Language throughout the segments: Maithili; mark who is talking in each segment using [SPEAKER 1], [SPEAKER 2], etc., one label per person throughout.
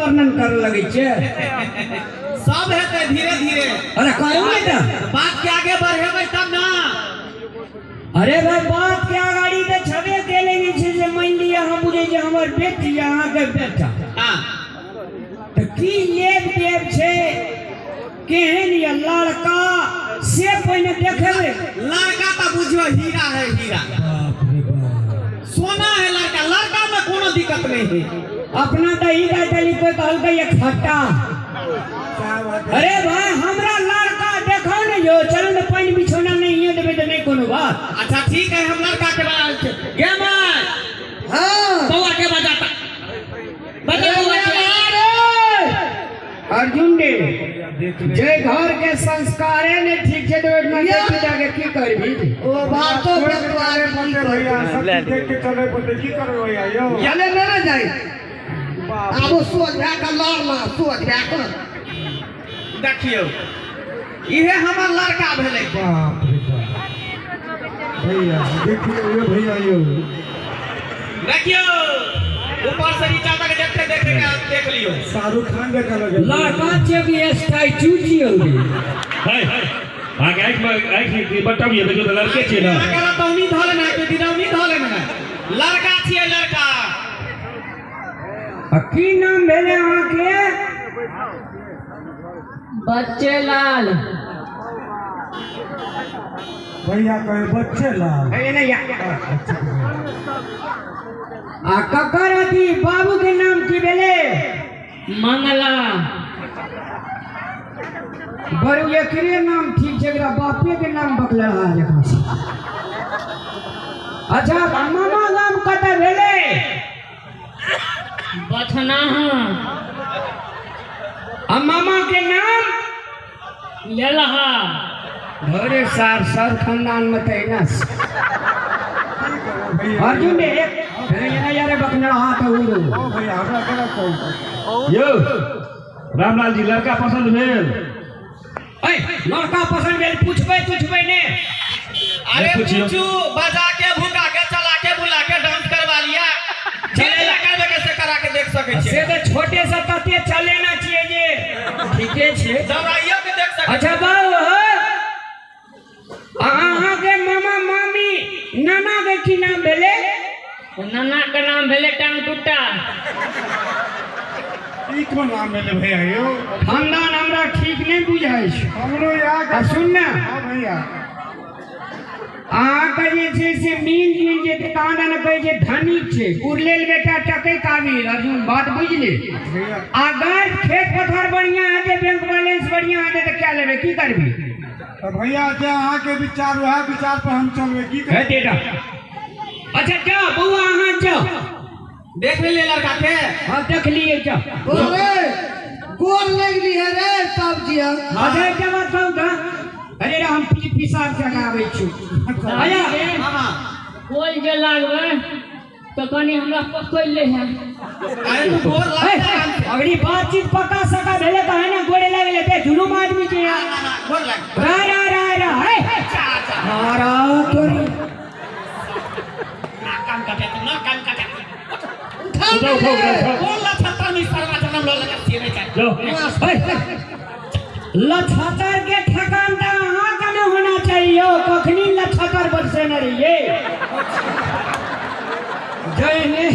[SPEAKER 1] वर्णन करे लगै छियै?
[SPEAKER 2] सब हेतै धीरे धीरे।
[SPEAKER 1] अरे करू ने तऽ
[SPEAKER 2] बात के आगे बढ़ेबै तब ना।
[SPEAKER 1] अरे भाई बात के अगाड़ी तऽ छबे केले जे छै से मानि लिअ हम बुझै छी हमर बेटी अहाँके बेटा।
[SPEAKER 2] हाँ
[SPEAKER 1] तऽ की लेब देब छै, केहन यऽ लड़का से पहिने देखेबै।
[SPEAKER 2] लड़का तऽ बुझियो हीरा है, हीरा।
[SPEAKER 1] बाप रे बाप,
[SPEAKER 2] सोना है लड़का, लड़का में कोनो दिक्कत नहीं है।
[SPEAKER 1] अपना तऽ ई दली कोई कहलकै ये खट्टा। अरे भाई हमरा लड़का देखो ने यो, चलू ने पानि बिछौना नहीं है देबै तऽ नहीं कोनो बात।
[SPEAKER 2] अच्छा ठीक है, हम लड़का के बारे गे माय।
[SPEAKER 3] हाँ
[SPEAKER 2] बउआ के बजाता बजा बउआ के।
[SPEAKER 1] अर्जुन रे जे घर के संस्कारे ने ठीक छै तऽ ओहिमे बेटी जाके की करबी?
[SPEAKER 3] ओ बातो
[SPEAKER 4] भैया सब देख के चले पड़तै, की करबै भैया यौ?
[SPEAKER 3] चले ने जाय आबो सोच भए कऽ लड़ना, सोच भए कऽ।
[SPEAKER 2] देखियौ इहे हमर लड़का भेलै।
[SPEAKER 4] बाप रे बाप भैया देखियौ यो भैया यो,
[SPEAKER 2] देखियौ ऊपर से नीचा तक देखते देखे के देख लियो।
[SPEAKER 4] शाहरुख खान देखा लगे
[SPEAKER 1] लड़का छै कि स्टैचू छियौ रे?
[SPEAKER 5] है अहाँके आँखिमे आँखि बटबियै, देखियौ तऽ लड़के छियै ने।
[SPEAKER 2] अहाँके रतौनी धऽ लेने है कि दिदौनी धऽ लेने है? लड़का छियै लड़का।
[SPEAKER 1] आ की नाम भेलै अहाँके?
[SPEAKER 6] बच्चे लाल।
[SPEAKER 4] भैया कहे बच्चे लाल।
[SPEAKER 1] अरे नहीं या। आ ककर अथी बाबू के नाम की भेलै?
[SPEAKER 6] मंगला।
[SPEAKER 1] बरू एकरे नाम ठीक छै, एकरा बापे के नाम बकले रहा जकाँ छै। अच्छा मामा गाम कतऽ भेलै?
[SPEAKER 6] बथना।
[SPEAKER 1] आ मामा के नाम?
[SPEAKER 6] लेलहा।
[SPEAKER 1] घरे सार सर खानदान में तऽ एना। अर्जुन रे एना यारे बकने रहा तऽ उड़ू।
[SPEAKER 4] ओ भैया हमरा केना कहू
[SPEAKER 5] यौ रामलाल जी लड़का पसंद भेल?
[SPEAKER 1] ऐ लड़का पसंद भेल पूछबै तुछबै ने?
[SPEAKER 2] अरे पूछू, बजा के भुका के चला के बुला के डांस करवा लिया, चले करबे के से करा के देख सकै
[SPEAKER 1] से
[SPEAKER 2] छियै।
[SPEAKER 1] तऽ छोटे से तते चलेना छियै जे ठीके छै,
[SPEAKER 2] दौड़ाइयो के देख सकै।
[SPEAKER 1] अच्छा बाबू अहाँके मामा मामी नाना के की नाम भेलै?
[SPEAKER 6] नाना के नाम भेलै टांग टूटा।
[SPEAKER 4] ई कोन नाम भेलै भैया यौ?
[SPEAKER 1] खानदान हमरा ठीक नहि बुझाइ छै।
[SPEAKER 4] हमरो याद।
[SPEAKER 1] आ सुन ने
[SPEAKER 4] हाँ भैया
[SPEAKER 1] अहाँके जे छै से मिल जुलि जेतै तहन ने कहै छै धनिक छै, कुरलेल बेटा टकै काबिल। अर्जुन बात बुझली?
[SPEAKER 4] भैया
[SPEAKER 1] अगर खेत पथार बढ़िया हेतै, बैंक बैलेंस बढ़िया हेतै तऽ क्या लेबै, की करबी?
[SPEAKER 4] तऽ भैया जे अहाँके विचार वएह विचार पर हम चलबै, की करबै?
[SPEAKER 1] हेतै तऽ। अच्छा जाओ बौआ अहाँ जाओ।
[SPEAKER 2] देख लेलियै लड़का के?
[SPEAKER 1] हाँ देख लिए जाओ।
[SPEAKER 3] अरे गोर लगली है रे तब जिया।
[SPEAKER 1] अच्छा एकटा बात कहू तऽ, अरे रे हम पिसाब के आबै छी। आया
[SPEAKER 2] हाँ
[SPEAKER 6] गोल जे लागबै तऽ कनि हमरा पकड़ि ले है।
[SPEAKER 2] अरे तू गोर लागतै।
[SPEAKER 1] अगली बातचीत पक्का सका भेलै तहन ने गोरे लागलै ते जुलुम आदमी छै यार।
[SPEAKER 2] गोर लाग।
[SPEAKER 1] रा रा रा रा हे मारा तोरी
[SPEAKER 2] ना कान काटे ना कान काटे।
[SPEAKER 5] उठाओ उठाओ उठाओ।
[SPEAKER 2] बोल ला छत्ता में सरवा जन्म ल लगा से नहीं चाहे।
[SPEAKER 5] जाओ।
[SPEAKER 1] लछतर के ठेकान तऽ अहाँ के ने होना चाहिए, कखनी लछतर बरसेने रहिए। जय ने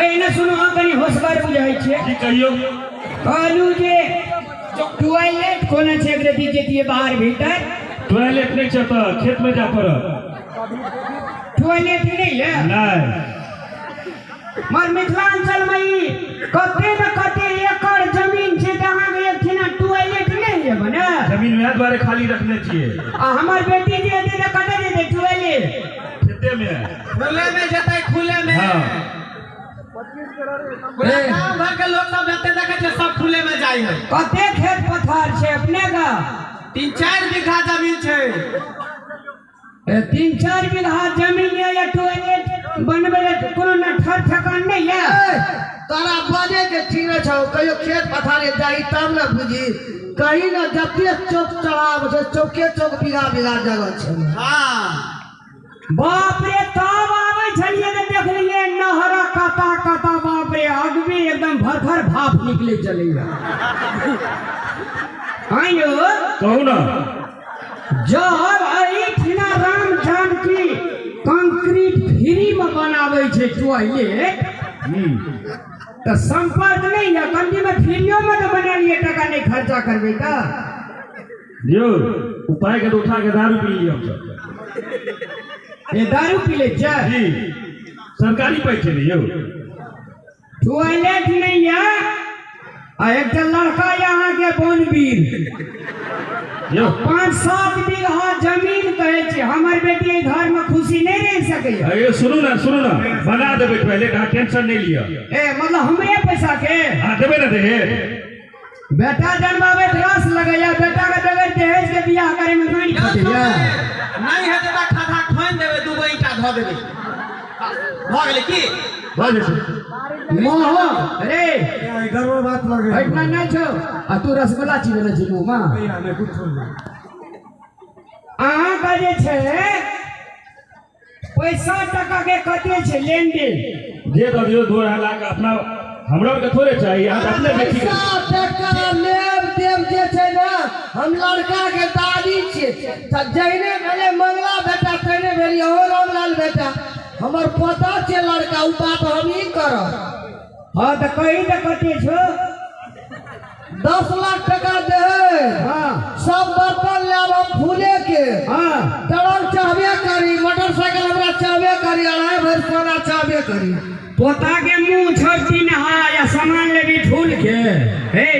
[SPEAKER 1] एने सुनू, अहाँ कनि होशगर बुझाइ छियै।
[SPEAKER 5] की कहियौ?
[SPEAKER 1] कहलू जे टॉयलेट कोना छै एकरे दी जैतियै बाहर भीतर?
[SPEAKER 5] टॉयलेट नहि छै तऽ खेत में जाय पड़त।
[SPEAKER 1] टॉयलेट नहीं है?
[SPEAKER 5] नहीं।
[SPEAKER 1] मगर मिथिलांचल में ई कते न कते एकड़ जमीन छै तऽ अहाँके एकठिना टॉयलेट नहीं है बने?
[SPEAKER 5] जमीन वएह दुआरे खाली रखने छियै।
[SPEAKER 1] आ हमर बेटी जे हेतै तऽ कतऽ जेतै टॉयलेट?
[SPEAKER 5] खेते में।
[SPEAKER 2] खुले में जेतै, खुले में।
[SPEAKER 5] हाँ।
[SPEAKER 2] पूरा गाँव भर के लोग सब जते देखे छै सब खुले में जाइ है।
[SPEAKER 1] कते खेत पथार छै अपने का?
[SPEAKER 2] 3-4 बीघा जमीन छै।
[SPEAKER 1] 3-4 बीघा जमीन है या टॉयलेट बनबै लए कोनो न ठर ठेकान नहीं है?
[SPEAKER 3] तोरा बजे के ठीक नहीं छौ, कहियो खेत पथारे जाही तब न बुझी। कहीं न जते चौक चढ़ाव छै चौके चौक बीघा बीघा जगह छै।
[SPEAKER 2] हाँ
[SPEAKER 1] बाप रे तब आबै छलियै तऽ देखलियै नहर कता कता, बाप रे अगबे एकदम भरभर भाप निकले चलैया। आइयो
[SPEAKER 5] कहू ना,
[SPEAKER 1] जब एहिठिना राम जानकी कंक्रीट फ्री में बनाबै छै टॉयलेट तऽ संपर्क नहीं है, कंडी में फ्रीओ में तो बनेलिए, टका नहीं खर्चा करबै तऽ
[SPEAKER 5] यौ उपाय के तो उठा के दारू पी लियै हमसब।
[SPEAKER 1] ये दारू पी ले छै
[SPEAKER 5] जी, सरकारी पैसे नहीं यौ।
[SPEAKER 1] टॉयलेट नहीं है आ एकटा लड़का यहाँ के बनवीर 5-7 बीघा जमीन कहै छै हमर बेटी एहि घर में खुशी नहीं रह सकैया।
[SPEAKER 5] अरे सुनू ना सुनू ना, बना देबै टॉयलेट, अहाँ टेंशन नहीं लिअ।
[SPEAKER 1] ए मतलब हमरे पैसा के
[SPEAKER 5] हाँ देबै ना दहेज।
[SPEAKER 1] बेटा जनमाबै रस लगैया, बेटा के बगैर दहेज के बियाह करे में नहीं फटैया।
[SPEAKER 2] नहीं हेतै तऽ खधा खोनि देबै, 2 गो ईंटा धऽ देबै, भऽ गेलै की
[SPEAKER 5] भऽ जेतै।
[SPEAKER 1] मोह रे
[SPEAKER 4] गड़बड़ बात लगे
[SPEAKER 1] एतना नहीं छौ आ तू रसगुल्ला चिबेने छी मुँह में।
[SPEAKER 4] भैया नहीं कुछो नहीं।
[SPEAKER 1] अहाँ के जे छै पैसा टका के कते छै लेन देन
[SPEAKER 5] जे दऽ दियौ 2-2.5 लाख अपना हमरा के थोड़े चाहिए, अहाँ अपने बेटी
[SPEAKER 3] पैसा टका लेब देब जे छै ना, हम लड़का के दादी छियै तऽ जहिने भेलै मंगला बेटा तहिने भेलियै अहो रामलाल बेटा, हमर पोता छै लड़का, उ बात हम ही करब।
[SPEAKER 1] हाँ तऽ कही तऽ कते छौ?
[SPEAKER 3] 10 लाख टका दे,
[SPEAKER 1] हाँ
[SPEAKER 3] सब बर्तन लेब हम फूले के,
[SPEAKER 1] हाँ
[SPEAKER 3] ट्रक चाहबे करी, मोटरसाइकिल हमरा चाहबे करी, 2.5 भरि सोना चाहबे करी।
[SPEAKER 1] पोता के मुँह छौ 3 हाथ या सामान लेबी फूल के। हे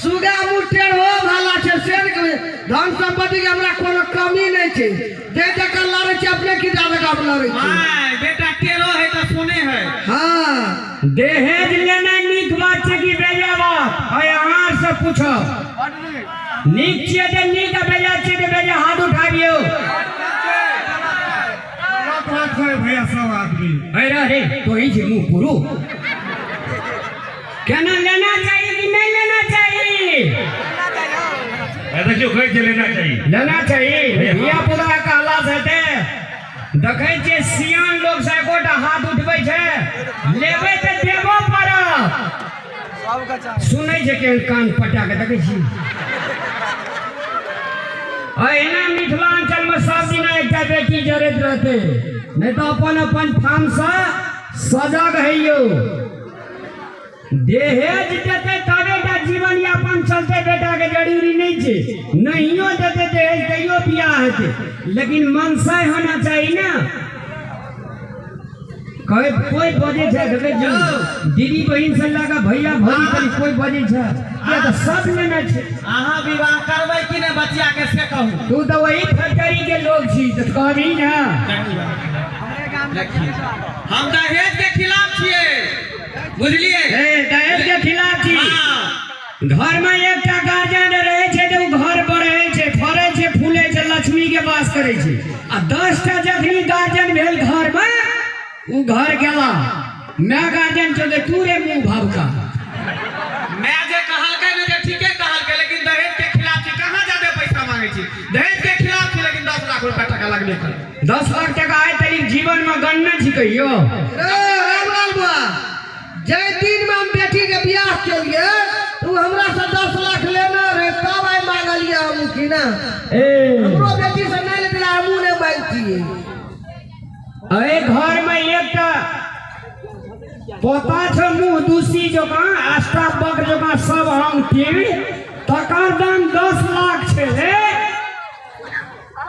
[SPEAKER 3] सुगा मुँह टेढ़ हो भाला छै से ने, धन संपत्ति के हमरा कोनो कमी नहीं छै, जे जकर लड़ै छै अपने किताब हम लड़ै छी।
[SPEAKER 2] बेटा टेढ़ो है तऽ सुने है।
[SPEAKER 3] हाँ
[SPEAKER 1] दहेज लेना नीक बात छै कि बेजा बात? अरे अहाँ से पूछो, नीक छियै तऽ नीक आ बेजा छियै तऽ बेजा, हाथ उठाबियौ।
[SPEAKER 4] बात है भैया सब आदमी।
[SPEAKER 1] अरे रे तो ही छै मुँह पुरु। केना लेना चाहिए कि नहीं लेना चाहिए?
[SPEAKER 5] देखियौ कहै छै लेना चाहिए,
[SPEAKER 1] लेना चाहिए। धिया पुता कहला से हेतै, देखै छियै सियान लोग से एकोटा हाथ उठबै छै, लेबै तऽ देबो पड़त। सुनै छै केहन कान पटा के देखै छी। एना मिथिलांचल में सब दिना एकटा बेटी जरैत रहतै, नहीं तऽ अपन अपन ठाम से सजग हैयौ। दहेज देतै तबे टा जीवन यापन चलतै बेटा के, जरूरी नहीं छै। नहियो देतै दहेज तैयो बियाह हेतै, लेकिन मनसाय होना चाही ना। कोई कोई बजै छै देखै छी दीदी बहिन से लऽ कऽ भैया भौजी तक कोई बजै छै, किया तऽ सब लेने छै।
[SPEAKER 2] अहाँ विवाह करबै कि नहि बचिया के से कहू?
[SPEAKER 1] तू तऽ वही फैक्ट्री के लोग छी तऽ कहबही ना।
[SPEAKER 2] हम दहेज के खिलाफ छियै, बुझलियै?
[SPEAKER 1] दहेज के खिलाफ छी। घर में एकटा गार्जियन रहै छै तऽ ओ घर बढ़ै छै, फड़ै छै, फूलै छै, लक्ष्मी के वास करै छै। आ 10टा जखनी गार्जियन भेल घर में, ओ घर गेला मैं गार्जियन छौ तू रे मुँह भावका।
[SPEAKER 2] मैं जे कहलकै ने जे ठीके कहलकै, लेकिन दहेज के खिलाफ छी। कहाँ जादे पैसा मांगै छी? दहेज के खिलाफ छी, लेकिन 10 लाख रुपया टका लगबे करत।
[SPEAKER 1] 10 लाख टका आइ तक जीवन में गणना छी कहियो।
[SPEAKER 3] रे रामलाल बुआ, जै दिन में हम बेटी के बियाह केलिए तू हमरा से 10 लाख लेना रहे, तब आइ मांगलिए हम की ना। हमरो बेटी से नहीं लेते, हमहूँ नहीं मांगतिए।
[SPEAKER 1] अरे घर में एकटा पोता छौ मुँह दूसी जकाँ अष्टावक्र जकाँ सब हम टेढ़, तकर दाम 10 लाख छै।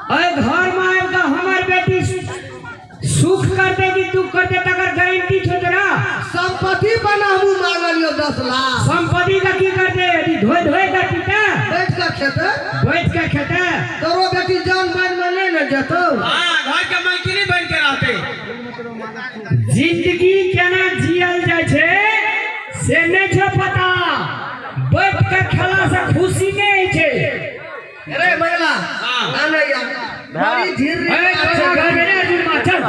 [SPEAKER 1] अरे घर में आबि कऽ हमर बेटी सुख करते कि दुख करते तकर गारंटी छौ तोरा?
[SPEAKER 3] संपत्ति पर हमहूँ मांगलियो 10 लाख।
[SPEAKER 1] संपत्ति का की करते? यदि धोए धोए कर पीते
[SPEAKER 3] बैठ के खेते,
[SPEAKER 1] बैठ के खेते,
[SPEAKER 3] तोरो बेटी जान बन में नहीं न जेतौ।
[SPEAKER 2] हाँ घर के मालकिनी बन के रहते।
[SPEAKER 1] जिंदगी केना जियल जाइ छै से नहीं छौ पता, बैठ के खेला से खुशी नहीं होइ छै।
[SPEAKER 3] अरे मंगला आने यार बड़ी धीर
[SPEAKER 1] अरे तोरा घर में रे अर्जुन मा चल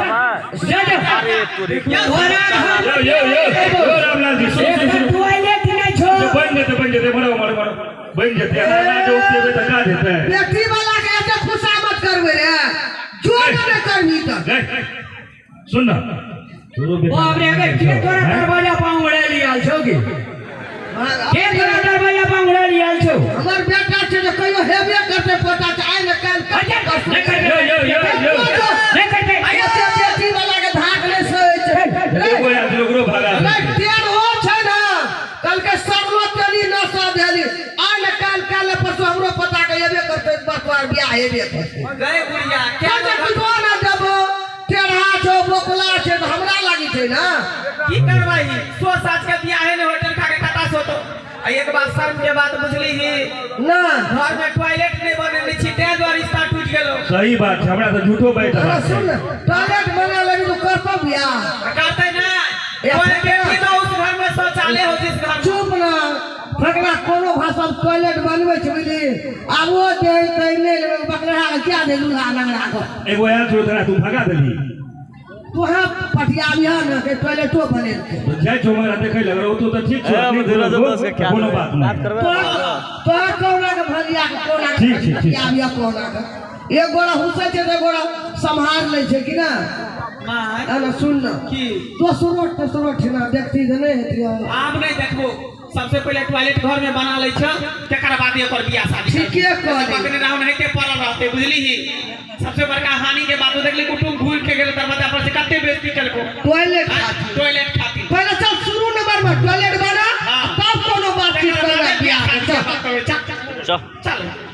[SPEAKER 1] जा जा तोरा घर
[SPEAKER 5] यो यो यो रामलाल जी सुन सुन,
[SPEAKER 1] टॉयलेट नहीं छौ।
[SPEAKER 5] बन जेतै मरो मरो मरो बन जेतै, ना जो उपजेबै तऽ का जेतै।
[SPEAKER 3] बेटी वाला के एते खुशामद करबै रे, जो नहीं करबी तऽ
[SPEAKER 5] सुन ना, तोरो बेटा
[SPEAKER 1] बाप रे, अगर के तोरा दरवाजा के तोरा दरवाजा पर उड़ल आयल छौ?
[SPEAKER 3] हमर बेटा छै जे कहियो हेबे करतै पोता छै आइ ने काल्हि
[SPEAKER 1] नहि करबै।
[SPEAKER 5] यो यो यो यो
[SPEAKER 1] नहि करबै।
[SPEAKER 3] एते बेटी वाला के धाक नहि सहै छै।
[SPEAKER 5] एगो आयल छलै, ओकरो भगा
[SPEAKER 3] रे
[SPEAKER 5] देलकै।
[SPEAKER 3] तेल हो छै ने कल के सरलो तेली नशा भेली आइ ने काल्हि काल्हि ने परसू हमरो पता के हेबे करतै बसवार बियाह हेबे करतै।
[SPEAKER 2] गए बुढ़िया क्या
[SPEAKER 3] क्या किछो ना देबो टेढ़ा छौ बोकला छै तऽ हमरा लागी छै ना।
[SPEAKER 2] की करबै सो साज के बियाहे ने होटल खा के कता सोतो। आ एक बात शर्म के बात बुझली ही
[SPEAKER 3] ना
[SPEAKER 2] घर में टॉयलेट नहीं बनेने छी तें दुआरे रिश्ता टूटि गेलो।
[SPEAKER 5] सही बात छै, हमरा तऽ झूठो बैठ
[SPEAKER 3] अरे सुन ने टॉयलेट बना लेबी तो करतौ बियाह?
[SPEAKER 2] करते ना कोई बेटी तो उस घर में शौचालय हो जिस घर में।
[SPEAKER 3] चुप ना फकरा कोनो भाषा में टॉयलेट बनबै छै बुझली आब ओ दे तै नहि लेबै बकरा के क्या दे लूल्हा लंगड़ा के।
[SPEAKER 5] एगो आयल छौ तोरा तू भगा देलही।
[SPEAKER 3] तोहा पटियाबिहा ने के टॉयलेटो बनेलकै।
[SPEAKER 5] तो जाइ छौ हमरा देखै लग रहो तो ठीक छौ, कोनो बात नहीं।
[SPEAKER 3] तोहा कोना के भजिया के कोना के
[SPEAKER 5] ठीक छै, ठीक।
[SPEAKER 3] पटियाबिहा कोना के एक गोरा हुसै छै तऽ एक गोरा सम्हार लै छै कि ना?
[SPEAKER 2] माय
[SPEAKER 3] अरे सुन ना
[SPEAKER 2] की
[SPEAKER 3] दोसरो तेसरो ठिना देखती तऽ नहि हेतियै।
[SPEAKER 2] आब नहीं देखबो सबसे पहले टॉयलेट घर में बना लै छ तकर बाद एकर बियाह शादी।
[SPEAKER 3] ठीके कहली।
[SPEAKER 2] पकड़ने राउंड हेते पड़ल रहते बुझली ही। सबसे बड़का हानि के बात देखली कुटुंब घूर के गेल दरवाजा पर से कते बेइज्जती केलको
[SPEAKER 3] टॉयलेट खातिर।
[SPEAKER 2] टॉयलेट खातिर
[SPEAKER 3] पहिले चल शुरू नंबर में टॉयलेट बना
[SPEAKER 2] हाँ।
[SPEAKER 3] तब कोनो बातचीत
[SPEAKER 2] तकर
[SPEAKER 3] करबै
[SPEAKER 2] बाद
[SPEAKER 3] बियाह के।
[SPEAKER 2] शादी के
[SPEAKER 3] चल
[SPEAKER 2] बात करबै। चल
[SPEAKER 7] चल
[SPEAKER 2] चल।